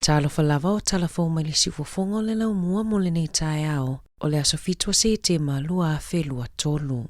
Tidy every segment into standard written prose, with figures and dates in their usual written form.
Talofa lava o tala fou mai le siufofoga o le laumua mo lenei taeao o le aso 7 o Setema 2023.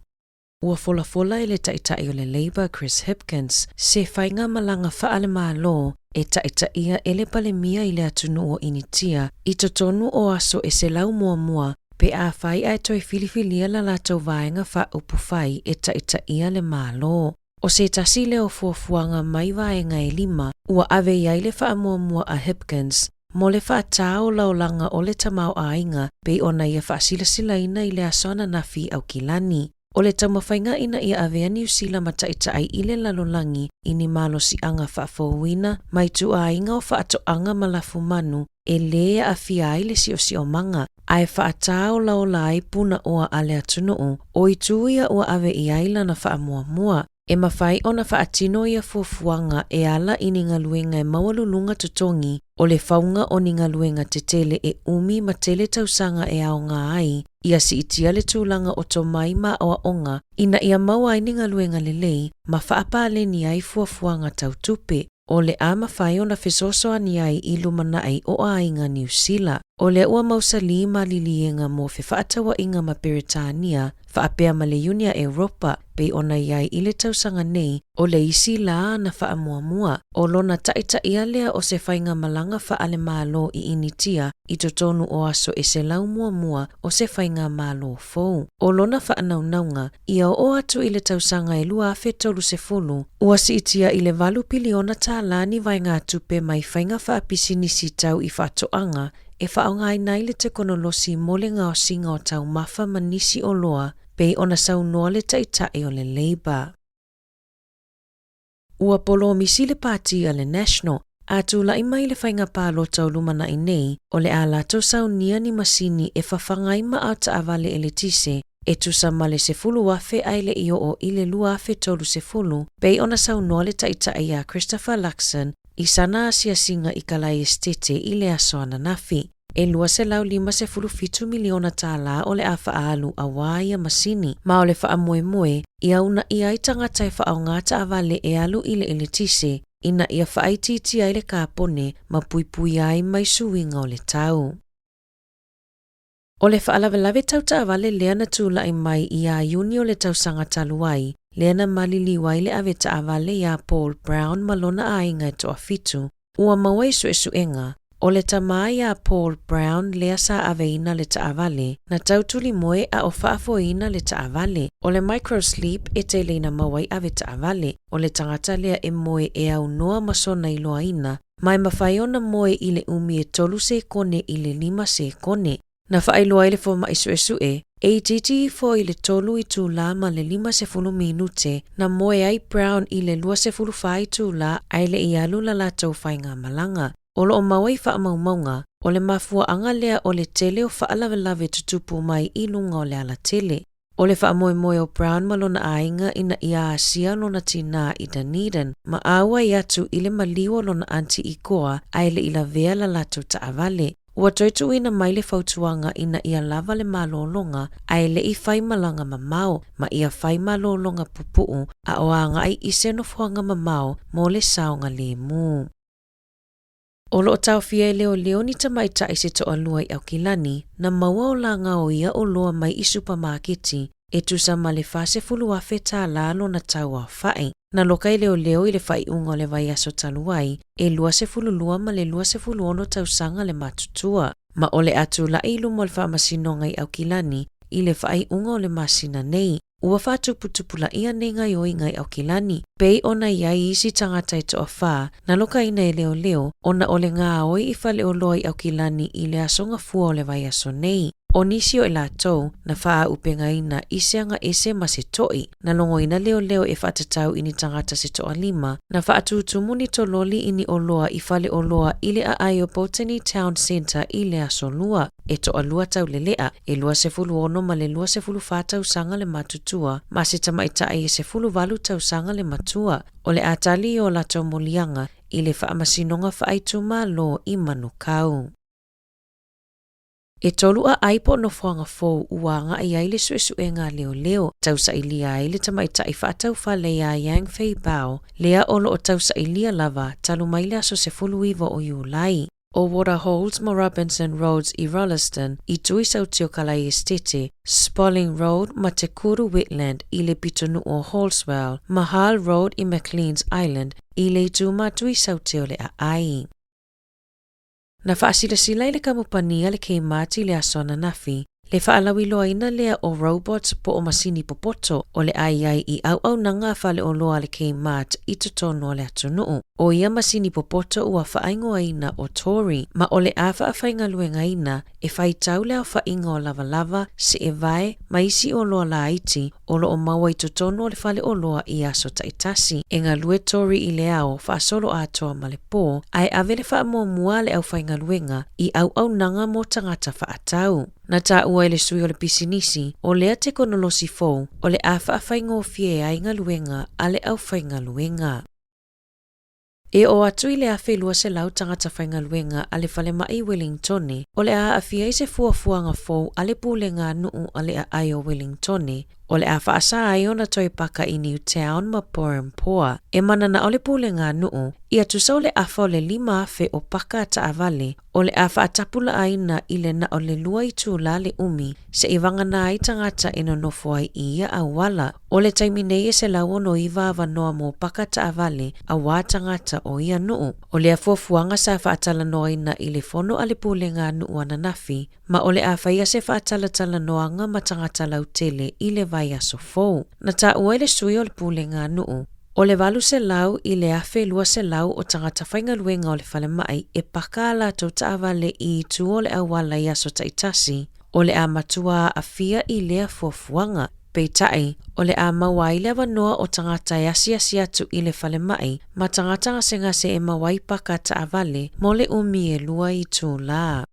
Ua folafola e le Taitai o le Labour Chris Hipkins se faigamalaga faale-Malo e taitaia e le Palemia i le atunuu o Initia i totonu o aso e 100 muamua pe afai ae toe filifilia la latou vaega faaupufai e taitaia le Malo. O se tasi lea o fuafuaga mai vaega e lima ua ave i ai le faamuamua a Hipkins mo le faatā olaolaga o le tamaoaiga pei ona ia faasilasilaina i le aso ananafi i Aukilani. O le taumafaiga ina ia avea Niu Sila ma taitai i le lalolagi i ni malosiaga faafouina ma ituaiga o faatoaga ma lafumanu e lē aafia ai le siosiomaga, ae faatā-olaola ai punaoa a le atunuu, o itu ia ua ave i ai lana faamuamua. E mafai ona faatino ia fuafuaga e ala i ni galuega e maualuluga totogi, o le fauga o ni galuega tetele e umi ma tele tausaga e aoga ai, ia siitia le tulaga o tomai ma aoaoga ina ia maua ai ni galuega lelei ma faapaleni ai fuafuaga tau tupe. O le a mafai ona fesoasoani ai i lumanai o aiga Niu Sila. O lea ua mausalī maliliega mo fefaatauaiga ma Peretania faapea ma le Iuni a Europa pei ona i ai i le tausaga nei, o le isi lā na faamuamua. O lona taitaia lea o se faigamalaga faale-Malo i Initia i totonu o aso e 100 muamua o se faigamalo fou. O lona faanaunauga, ia oo atu i le tausaga e 2030, ua siitia i le $8 piliona tālā ni vaegatupe mai faiga faapisinisi tau i faatoaga e faaaogaina ai le tekonolosi mo le gaosiga o taumafa ma nisi oloa, pei ona saunoa le Taitai o le Labour. Ua polomisi le pati a le National a tulai mai le faiga palota o lumanai nei, o le a latou saunia ni masini e fafaga ai maa o taavale eletise e tusa ma le 10,000 ae le i oo i le 2030, pei ona saunoa le Taitai iā Christopher Luxon i sana asiasiga i Kalaesetete i le aso ananafi. E $257 miliona tālā o le a faaalu auā ia masini, ma o le faamoemoe ia unaia ai tagata e faaaoga taavale e alu i le eletise ina ia faaitiitia ai le kapone ma puipuia ai mai suiga o le tau. O le faalavelave tau taavale lea na tulai mai iā Iuni o le tausaga talu ai, lea na maliliu ai le ave taavale iā Paul Brown ma lona aiga e toafitu, Ua maua i suesuega, o le tamā iā Paul Brown lea sa aveina le taavale, na tau tulimoe a o faafoeina le taavale. O le microsleep e tele ina maua ai ave taavale, o le tagata lea e moe e aunoa ma sona iloaina, ma e mafai ona moe i le umi e tolu sekone i le lima sekone. Na faailoa ai le fomai suesue, e itiiti ifo i le tolu itulā ma le 50 minute na moe ai Brown i le 24 itulā ae le i alu la latou faigamalaga. O lo o maua i faamaumauga, o le mafuaaga lea o le tele o faalavelave tutupu mai i luga o le alatele. O le faamoemoe o Brown ma lona aiga ina ia asia lona tinā i Dunedin ma ʻauai atu i le maliu o lona aunty i Goa ae le i lavea la latou taavale. Ua toe tuuina mai le fautuaga ina ia lava le malologa ae le i fai malaga mamao ma ia fai malologa pupuʻu a o agai i se nofoaga mamao mo le saogalemu. O lo o taofia e leoleo ni tamaitai se toalua i Aukilani na maua o lagaoia oloa mai i supamaketi e tusa ma le $40,000 tālā lona tau aofai. Na loka e leoleo i le faaiuga o le vaiaso talu ai, e 22 ma le 26 tausaga le matutua, ma o le a tulai i luma o le faamasinoga i Aukilani i le faaiuga o le masina nei. Ua faatuputupulaia nei gaoioiga i Aukilani, pei ona i ai isi tagata e toafā na lokaina e leoleo ona o le gaoi i faleoloa i Aukilani i le aso Gafua o le vaiaso nei. O nisi o i latou na faaaupegaina i se agaese ma se toʻi, na logoina leoleo e faatatau i ni tagata se toalima, na faatutumu ni tololi i ni oloa i faleoloa i le aai o Botany Town Centre i le aso Lua. E toalua taulelea, e 26 ma le 24 tausaga le matutua, ma se tamaitai e 18 tausaga le matua. O le a tali i o latou moliaga i le Faamasinoga Faaitumalo i Manukau. E tolu aai po o nofoaga fou ua agai ai le suesuega a leoleo, tausailia ai le tamaitai faataufale iā Yang Fei Bao, lea o lo o tausailia lava talu mai le aso 19 o Iulai. ʻO Waterholes ma Robinson Roads i Rolleston i Tuisautio Kalai Esitete, Spolling Road ma Te Kuru Wetland i le pitonuu o Halswell, ma Hall Road i McLeans Island i le itu ma Tuisautio le Aai. Na faasilasila e le kamupani a le Kmart i le aso ananafi le faalauiloaina lea o robots po o masini popoto o le a i ai i auaunaga a faleoloa a le Kmart i totonu o le atunuu. ʻO ia masini popoto ua faaigoaina ʻo Tori ma o le a faafaigaluegaina e faitau le aofaiga o lavalava, seevae ma isi oloa laiti o lo o maua i totonu o le fale oloa i aso taitasi. E galue Tori i le ao faasolo atoa ma le pō, a e ave le faamuamua a le aufaigaluega i auaunaga mo tagata faatau. Na taua e le sui o le pisinisi, o lea tekonolosi fou o le a faafaigofie ai galuega a le aufaigaluega. E oo atu i le 1,200 tagata faigaluega a le falemai i Wellingtone o le a aafia i se fuafuaga fou a le Pulega a Nuu a le Aai o Wellingtone o le a faasa ai ona toe paka i Newtown ma Porumpoa. E mananao le Pulega a Nuu ia tusa o le afa o le 5,000 o paka a taavale o le a faatapulaaina i le na o le lua itulā le umi seʻi vagana ai tagata e nonofo ai i ia auala. O le taimi nei e 169 avanoa mo paka taavale auā tagata o ia nuu. O lea fuafuaga sa faatalanoaina i le fono a le Pulega a Nuu ananafi, ma o le a faia se faatalatalanoaga ma tagata lautele i le vaiaso fou. Na taua e le sui o le Pulega a Nuu, o le 800 i le 1,200 o tagata faigaluega o le falemai e paka a latou taavale i itu o le auala i aso taitasi, o le a matua aafia i lea fuafuaga. Peitai, o le a maua ai le avanoa o tagata e asiasi atu i le falemai ma tagata gasegase e maua ai paka taavale mo le umi e lua itulā.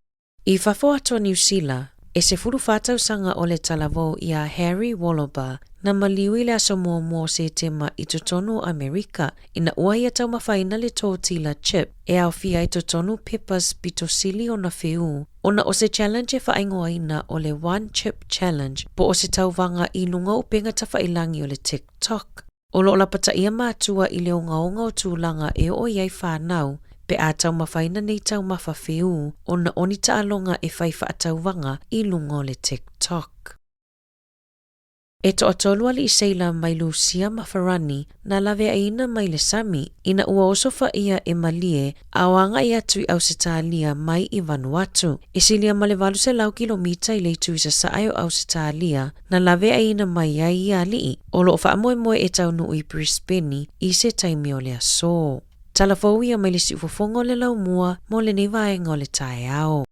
I fafo atu o Niu Sila, e 14 tausaga o le talavou iā Harry Woloba na maliu i le aso muamua o Setema i totonu o Amerika ina ua ia taumafaina le tōtila chip e aofia ai totonu pepas pito sili ona wheū ona o se challenge e faaigoaina o le One Chip Challenge po o se tauvaga i luga o upega tafailangi o le TikTok. O lo o lapataia mātua i le ogaoga o tulaga e oo i ai whānau pe a taumafaina nei taumafa wheū ona o ni taaloga e whai faatauvaga i luga o le TikTok. E toatolu alii seila mai Lusia ma Farani na laveaiina mai le sami ina ua osofaia e malie a o agai atu i Ausetalia mai i Vanuatu. E silia ma le 800 kilomita i le itu i sasae o Ausetalia na laveaiina mai ai ia alii o lo o faamoemoe e taunuu i Brisbane i se taimi o le aso. Tala fou ia mai le siufofoga o le laumua mo lenei vaega o le taeao.